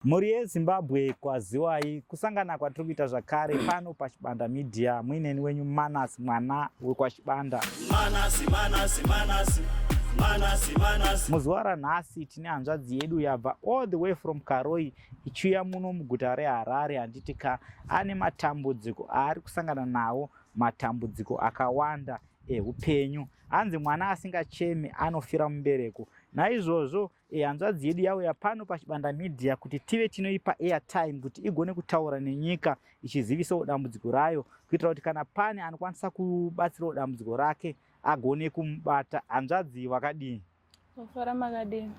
Mhuri yeZimbabwe kwaziwai kusangana kwatiri kuita zvakare pano paChibanda Media muineni wenyu Manas mwana wekwaChibanda. Manasi, Manasi, Manasi, Manasi, Manasi. Muzuva ranhasi tine hanzvadzi yedu yabva all the way from Karoi ichiuya muno muguta reHarare handiti ka ane matambudziko aari kusangana nawo matambudziko akawanda ehupenyu. Hanzi mwana asingachemi anofira mubereko. Naizvozvo E, hanzvadzi yedu yauya pano paChibanda Media kuti tive tinoipa airtime kuti igone kutaura nenyika ichizivisawo dambudziko rayo kuitira kuti kana pane anokwanisa kubatsirawo dambudziko rake agone kumubata. Hanzvadzi wakadii? Tinofara makadini?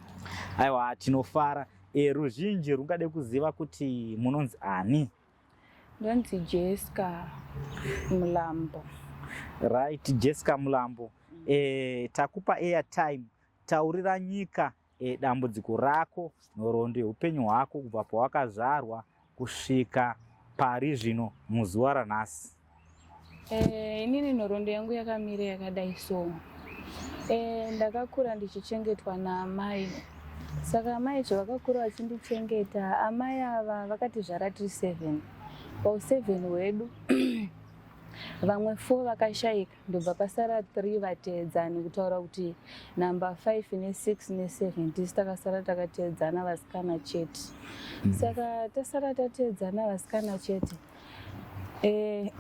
Aiwa, tinofara. E, ruzhinji rungade kuziva kuti munonzi ani? Ndonzi Jessica Mulambo. Right, Jessica Mulambo. E, takupa airtime Taurira nyika e, dambudziko rako, nhoroondo yeupenyu hwako kubva pawakazvarwa kusvika pari zvino muzuva ranhasi. Eh, inini nhoroondo yangu yakamira yakadai so. Eh, ndakakura ndichichengetwa naamai. Saka amai zvavakakura vachindichengeta, amai ava vakatizvara tiri seven. Pauseven hwedu vamwe four vakashaika ndobva pasara 3 vateedzani kutaura kuti number 5 ne6 ne7 tisi takasara takateedzana vasikana chete Saka tasara tateedzana vasikana chete eh,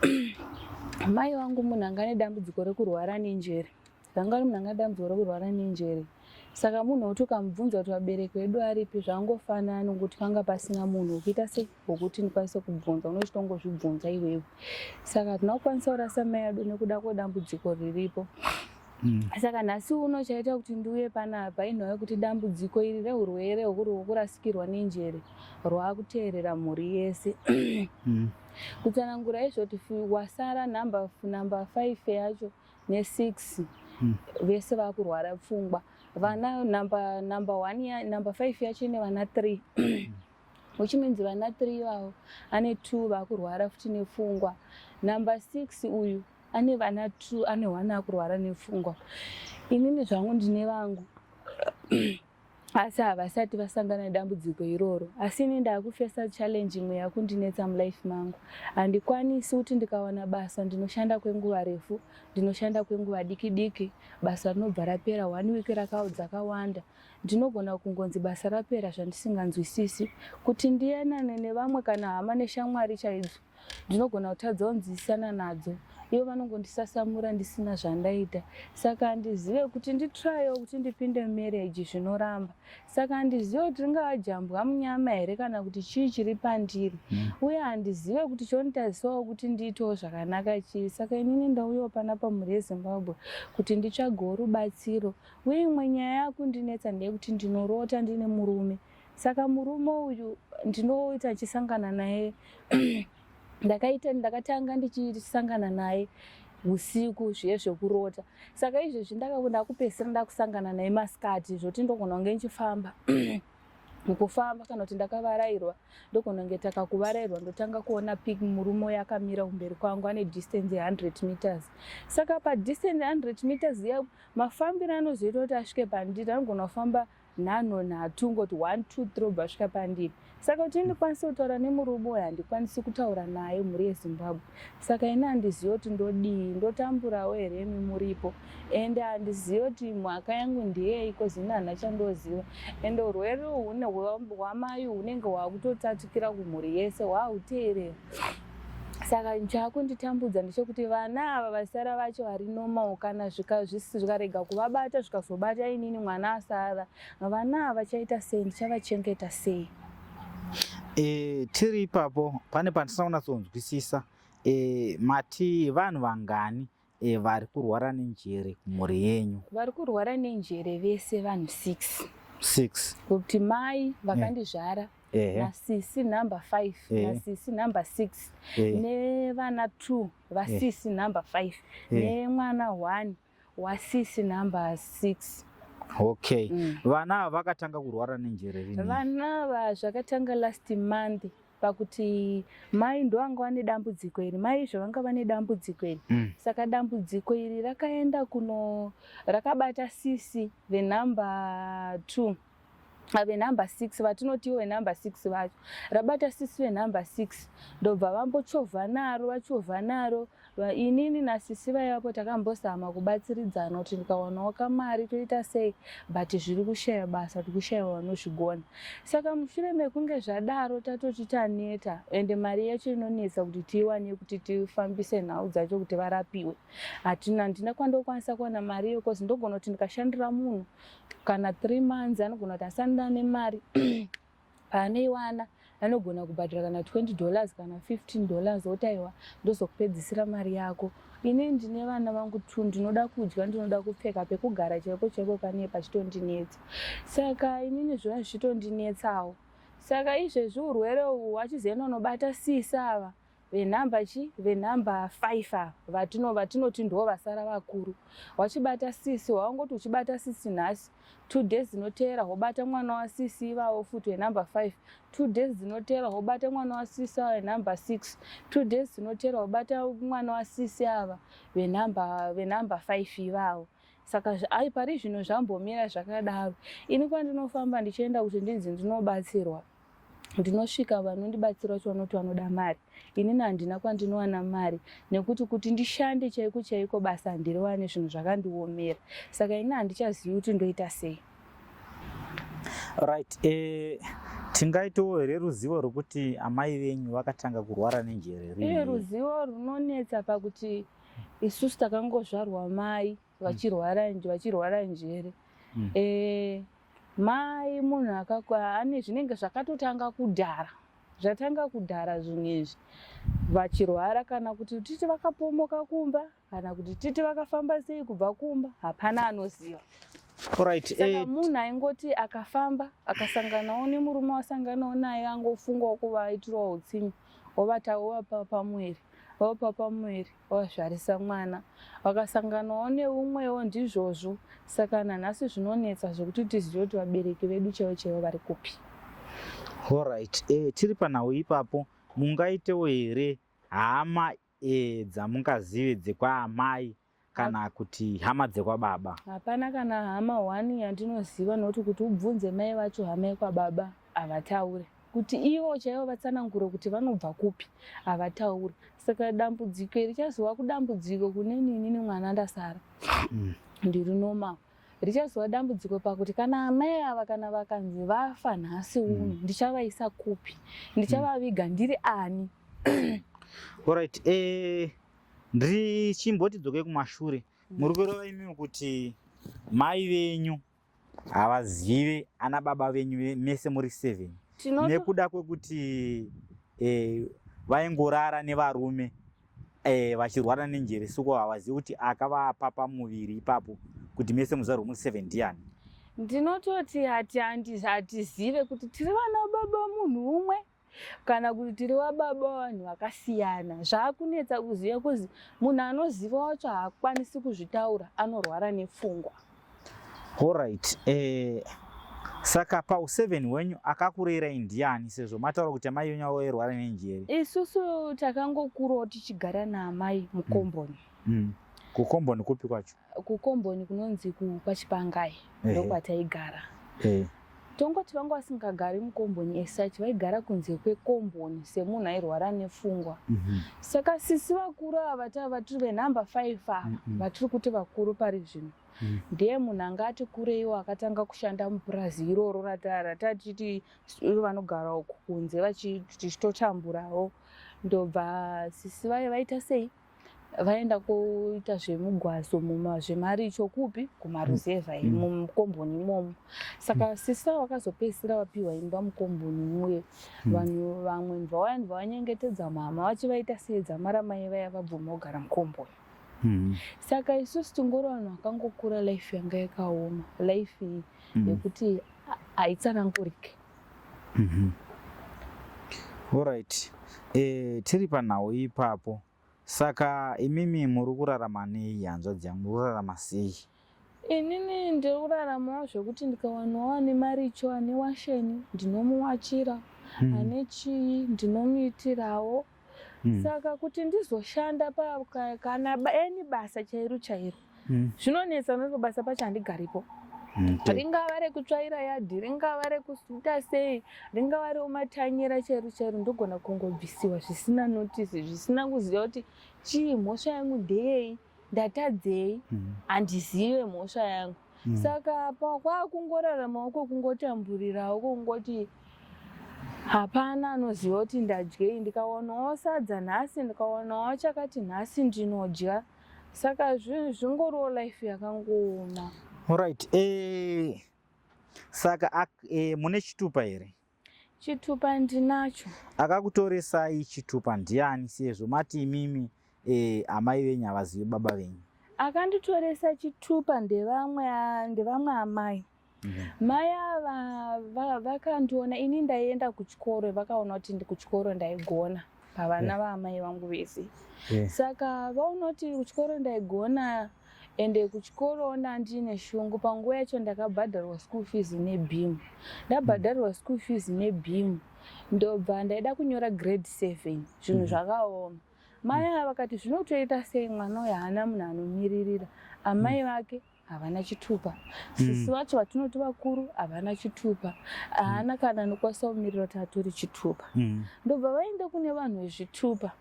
mai vangu munhu anga nedambudziko rekurwara nenjere vanga vari munhu anga nedambudziko rekurwara nenjere saka munhu wekuti ukamubvunza kuti vabereki vedu aripi zvangofanana nokuti panga pasina munhu wekuita sei wekuti ndikwanise kubvunza unochitongozvibvunza iwewe saka hatina kukwanisa kurasa mai adu nekuda kwedambudziko riripo Saka nhasi uno chaita kuti ndiuye panapa inhau yekuti dambudziko iri reurwere hwekurasikirwa nenjere rwakuteerera mhuri yese Kutsanangura izvo kuti wasara number number 5 yacho ne6 vese vakurwara pfungwa vana number number 1 ya number 5 yacho ine vana 3 which means vana 3 ivavo ane 2 vakurwara futi nepfungwa number 6 uyu ane vana 2 ane 1 akurwara nepfungwa inini zvangu ndine vangu asi havasati vasangana nedambudziko iroro asi ini ndakufesa challenge imwe yakundinetsa mulife mangu handikwanisi kuti ndikawana basa ndinoshanda kwenguva refu ndinoshanda kwenguva diki diki basa rinobva rapera one week dzakawanda ndinogona kungonzi basa rapera zvandisinganzwisisi kuti ndiyanane nevamwe kana hama neshamwari chaidzo ndinogona kutadza kunzwisisana nadzo ivo vanongondisasamura ndisina zvandaita saka handizive kuti nditrayewo kuti ndipinde mumarriage zvinoramba saka handizive kuti ringava jambwa munyama here kana kuti chii chiri pandiri uye handizive kuti chonditazisawo kuti ndiitewo zvakanaka chii saka inini ndauyawo panapa mhuri yeZimbabwe kuti nditsvagewo rubatsiro uye imwe nyaya yakundinetsa ndeyekuti ndinorota ndine murume saka murume uyu ndinoita achisangana naye ndakaita ndakatanga ndichisangana naye usiku zviye zvekurota saka izvezvi ndakupedzisira ndakusangana naye masikati zvoti ndogona kunge ndichifamba mukufamba kana kuti ndakavarairwa ndogona kunge takakuvarairwa ndotanga kuona pik murume uyo akamira kumberi kwangu ane distance ye100 meters saka padistance ye100 meters iya mafambiro anozoita kuti asvike pandiri anogona kufamba nhanho nhatu ngoti 1 2 3 obva asvika pandiri saka kuti ndikwanise kutaura nemurume uyo handikwanisi kutaura naye mhuri yeZimbabwe saka ini handizivi kuti ndodii ndotamburawo here imi muripo ende handizivi kuti mhaka yangu ndeyei kozi ini handina chandoziva ende urwere hwamai hunenge hwakutotatukira kumhuri yese hwahuteerera saka chakunditambudza ndechekuti vana ava vasara vacho vari normal kana zvikarega kuvabata zvikazobata inini mwana asara vana ava vachaita sei ndichavachengeta sei E, tiri ipapo pane pandisina kunyatsonzwisisa e, mati vanhu vangani e, vari kurwara nenjere kumhuri yenyu? Vari kurwara nenjere vese vanhu 6 6 kuti mai vakandizvara nasisi number 5 nasisi number 6 nevana 2 vasisi number 5 nemwana 1 wasisi number 6 Okay. Vana ava vakatanga kurwara nenjere rini? Vana ava zvakatanga last month pakuti mai ndovanga vane dambudziko iri mai zvavanga vane dambudziko iri Saka dambudziko iri rakaenda kuno rakabata sisi venumber 2 Venhamba 6 vatinotiwo venhamba 6 vacho, rabata sisi venhamba 6, ndobva vambochovha naro, vachovha naro. Inini nasisi vaivapo takambozama kubatsiridzana kuti ndikawanawo kamari toita sei, but zviri kushaya basa, tiri kushaiwa vanozvigona. Saka mushure mekunge zvadaro tatoti taneta, ende mari yacho inonetsa kuti tiiwane kuti tifambise nhau dzacho kuti varapiwe. Hatina, handina kwandokwanisa kuwana mari iyo, cause ndogona kuti ndikashandira munhu kana 3 months, anogona kuti asandida nemari paanoiwana, anogona kubhadhara kana $20 kana $15, oti aiwa, ndozokupedzisira mari yako. Ini ndine vana vangu two, ndinoda kudya, ndinoda kupfeka, pekugara chaiko chaiko pane pachitondinetsa. Saka inini zvona zvichitondinetsawo. Saka izvezvi urwere uhu wachizoenda unobata sisi ava venhamba chi venhamba 5 ava vatinoti ndo vasara vakuru. Wachibata sisi, wangoti uchibata sisi nhasi, 2 days dzinoteera wobata mwana wasisi ivavo futi wenhamba 5, 2 days dzinoteera wobata mwana wasisi ava wenhamba 6, 2 days dzinoteera wobata mwana wasisi ava venhamba 5 ivavo. Saka ai pari zvino zvambomira zvakadaro. Ini kwandinofamba ndichienda kuti ndinzi ndinobatsirwa, ndinosvika vanondibatsira vacho vanoti vanoda mari. Inini handina kwandinowana mari, nekuti kuti ndishande chaiko chaiko basa handiriwane, zvinhu zvakandiomera. Saka ini handichazivi kuti ndoita sei. Right, tingaitawo here ruzivo rwekuti amai venyu vakatanga kurwara nenjere rini? Iye ruzivo runonetsa pakuti isusu takangozvarwa mai vachirwara njere. Mai munhu akakwa ane zvinenge zvakatotanga kudhara, zvatanga kudhara zvinhu izvi vachirwara, kana kuti titi vakapomoka kumba, kana kuti titi vakafamba sei kubva kumba, hapana anoziva. Saka munhu aingoti akafamba akasanganawo nemurume wasanganawo naye, angofungawo kuvaitirawo utsinye, ovata ovapa pamuviri, vapa pamuviri, vazvarisa mwana. Vakasanganawo neumwewo, ndizvozvo. Saka nanhasi zvinonetsa zvekuti tizive kuti vabereki vedu chaivo chaivo vari kupi. Alright, tiri panhau ipapo, mungaitewo here hama dzamungazive dzekwaamai kana kuti hama dzekwababa? Hapana kana hama one yandinoziva, nokuti kuti ubvunze mai vacho hama yekwababa, havataure. Kuti ivo chaivo vatsanangure kuti vanobva kupi, havatauri. Saka dambudziko iri richazova kudambudziko kune inini mwana ndasara ndiri normal. Richazova dambudziko pakuti kana amai ava kana vakanzi vafa nhasi uno, ndichavaisa kupi? Ndichavaviga ndiri ani? Alright, ndichimboti dzokei kumashure. Muri kureva imimi kuti mai venyu havazive ana baba venyu mese muri seven, nekuda kwekuti vaingorara nevarume vachirwara nenjere, soko havazivi kuti akavapa pamuviri ipapo kuti mese muzvarwe muri seven ndiani? Ndinototi hatizive kuti tiri vana baba munhu umwe kana kuti tiri vababa vanhu vakasiyana. Zvaakunetsa kuziva kuzi munhu anoziva wacho haakwanisi kuzvitaura, anorwara nepfungwa. Alright, saka pau7 hwenyu akakurerai ndiani, sezvo mataura kuti amai venyu avo vairwara nenjere? Isusu takangokurawo tichigara naamai mukomboni. Kukomboni kupi kwacho? Kukomboni kunonzi kwaChipangai, ndokwataigara. Tongoti vanga vasingagari mukomboni as such, vaigara kunze kwekomboni semunhu airwara nepfungwa. Saka sisi vakuru ava tava tiri venhamba 5 ava vatiri kuti vakuru pari zvino, ndiye munhu anga ati kureiwo, akatanga kushanda mupurazi iroro ratatiti vanogara uku kunze tichitotamburawo. Ndobva sisi vaye vaita sei, vaenda kuita zvemugwazo zvemaricho kupi, kumaruzevha, mukomboni imomo. Saka sisi ava vakazopedzisira vapiwa imba mukomboni muye. Vanhu vamwe ndivauya ndivava mama vachivaita sei, dzamara mai vaya vabvuma kugara mukomboni. Saka isusu tingori vanhu vakangokura life yanga yakaoma, life yekuti haitsanangurike. Alright, tiri panhau ipapo, saka imimi muri kurarama nei, hanzvadzi yangu? Muri kurarama sei? Inini ndiri kuraramawo zvekuti ndikawanawo ane maricho, ane washeni, ndinomuwachira, ane chii ndinomuitirawo. Saka kuti ndizoshanda kana any basa chairo chairo, zvinonetsa, nokuti basa pacho handigaripo. Ringava rekutsvaira yadhi, ringava rekuita sei, ringava reumatanyira chairu chairu, ndogona kungobvisiwa zvisina notice, zvisina kuziva kuti chii, mhosva yangu ndeyei, ndatadzei, handizive mhosva yangu. Saka kwakungoraramawo kwekungotamburirawo, kungoti hapana anoziva kuti ndadyei. Ndikawanawo sadza nhasi, ndikawanawo chakati nhasi, ndinodya. Saka zvingoriwo life yakangooma. Alright, saka mune chitupa here? Chitupa ndinacho. Akakutoresai chitupa ndiani, sezvo mati imimi amai venyu havazivi baba venyu? Akanditoresa chitupa ndevamwe amai. Mai ava vakandiona ini ndaienda kuchikoro, vakaona kuti kuchikoro ndaigona pavana vaamai vangu vese. Saka vaona kuti kuchikoro ndaigona, ende kuchikoro ndandine shungu. Panguva yacho ndakabhadharwa school fees neBEAM. Ndabhadharwa school fees neBEAM, ndobva ndaida kunyora grade 7. Zvinhu zvakaoma. Mai ava vakati, "Zvinotoita sei? Mwana uyu haana munhu anomiririra. Amai vake havana chitupa, sisi vacho vatinoti vakuru havana chitupa, haana kana anokwanisa kumirira kuti atore chitupa." Ndobva vaenda kune vanhu vezvitupa,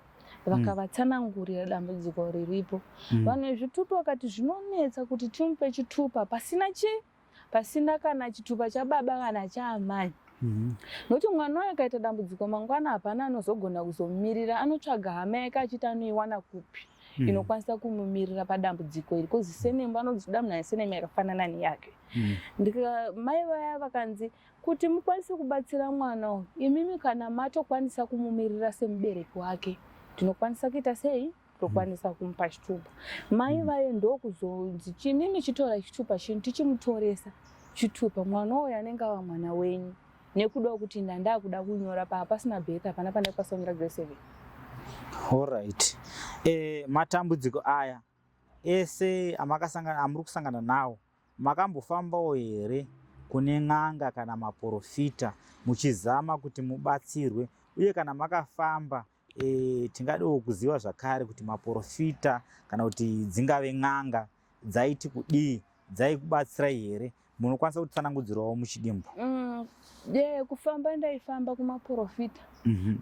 vakavatsanangurira dambudziko riripo. Vanhu vezvitupa vakati zvinonetsa kuti timupe chitupa pasina chii, pasina kana chitupa chababa kana chaamai, nokuti mwana uyu akaita dambudziko mangwana, hapana anozogona kuzomumirira. Anotsvaga hama yake achiti anoiwana kupi inokwanisa kumumirira padambudziko iri? Cause surname anozoda munhu ane surname yakafanana neyake. Mai vaya vakanzi, "Kuti mukwanise kubatsira mwana uyu, imimi kana matokwanisa kumumirira semubereki wake, tinokwanisa kuita sei? Tokwanisa kumupa chitupa." Mai vaye ndokuzonzi, "Chinini chitora chitupa chino, tichimutoresa chitupa, mwana uyu anenge ava mwana wenyu." Nekuda kuti ndandakuda kunyora, paa pasina birth, hapana pandaikwanisa kunyora grade 7. Alright, matambudziko aya ese amakasangana, amuri kusangana nawo, makambofambawo here kune n'anga kana maprofita muchizama kuti mubatsirwe? Uye kana makafamba, tingadewo kuziva zvakare kuti maprofita kana kuti dzingave n'anga dzaiti kudii, dzaikubatsirai here? Munokwanisa kutsanangudzirawo muchidimbu? Ye, kufamba ndaifamba kumaprofita.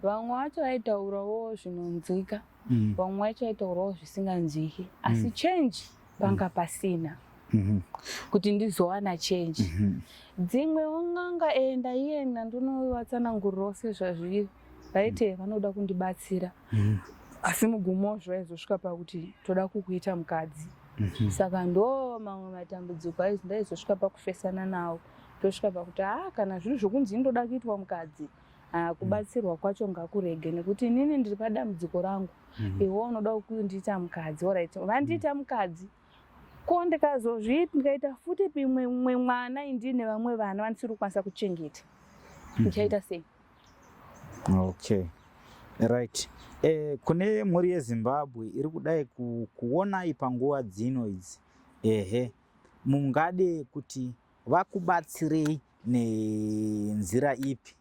Vamwe vacho vaitaurawo zvinonzwika, vamwe vacho vaitaurawo zvisinganzwiki, asi change panga pasina kuti ndizowana change. Dzimwewo n'anga ndaienda ndonovatsanangurirawo sezvazviri, vaiti vanoda kundibatsira, asi mugumo zvaizosvika pakuti toda kukuita mukadzi. Saka ndo mamwe matambudziko aizi ndaizosvika pakufesana nawo, tosvika pakuti haa, kana zviri zvokunzi ndoda kuitwa mukadzi, ah, kubatsirwa kwacho ngakurege, nekuti inini ndiri padambudziko rangu, iwe unoda kundiita mukadzi. Alright, vandiita mukadzi, ko ndikazozviita, ndikaita futi pimwe mumwe mwana, indine vamwe vana vandisiri kukwanisa kuchengeta, ndichaita sei? Okay, right, kune mhuri yeZimbabwe iri kudai kuonai panguva dzino idzi, ehe, mungade kuti vakubatsirei nenzira ipi?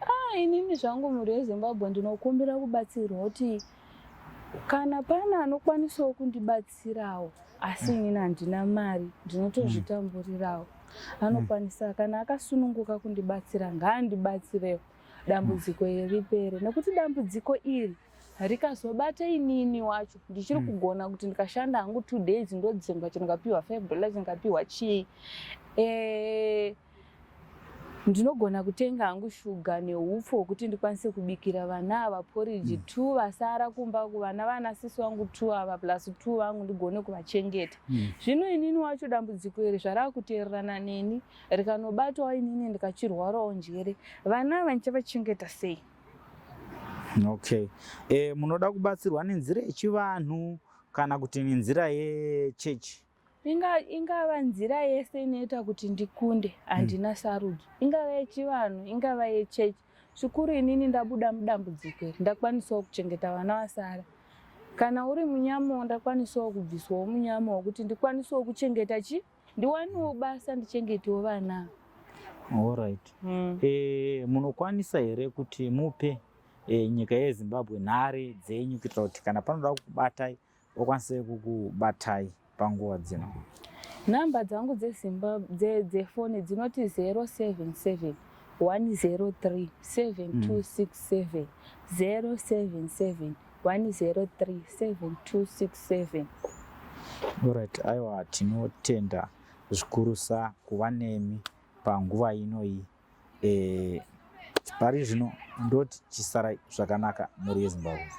Ah, inini zvangu, mhuri yeZimbabwe, ndinokumbira kubatsirwa kuti kana pane anokwanisawo kundibatsirawo, asi inini handina mari, ndinotozvitamburirawo. Anokwanisa, kana akasununguka kundibatsira, ngaandibatsirewo dambudziko iri ripere, nekuti dambudziko iri rikazobata inini wacho ndichiri kugona kuti ndikashanda hangu 2 days ndodzingwa, chingapiwa $5, chingapiwa chii, ndinogona kutenga hangu shuga neupfu hwekuti ndikwanise kubikira vana ava porridge two vasara kumba, kuvana vana sisi vangu two ava plus two vangu, ndigone kuvachengeta. Zvino inini wacho dambudziko iri zvarakuteererana neni, rikanobatawo inini ndikachirwarawo njere, vana ava ndichavachengeta sei? Okay, munoda kubatsirwa nenzira yechivanhu kana kuti nenzira yechechi? Ingava nzira yese inoita kuti ndikunde, handina sarudzo. Ingava yechivanhu, ingava yechechi, zvikuru inini ndabuda mudambudziko iri, ndakwanisawo kuchengeta vana vasara. Kana uri munyama, ndakwanisawo kubviswawo munyama wekuti ndikwanisewo kuchengeta chi, ndiwanewo basa, ndichengetewo vana. Alright. Munokwanisa here kuti mupe nyika yeZimbabwe nhare dzenyu, kuitira kuti kana panoda kukubatai vakwanise kukubatai panguva dzino? Nhamba dzangu dzeZimbabwe dzefoni dzinoti 077 103 7267, 077 103 7267. Alright, aiwa, tinotenda zvikurusa kuva nemi panguva inoyi. Pari zvino ndoti chisarai zvakanaka, mhuri yeZimbabwe.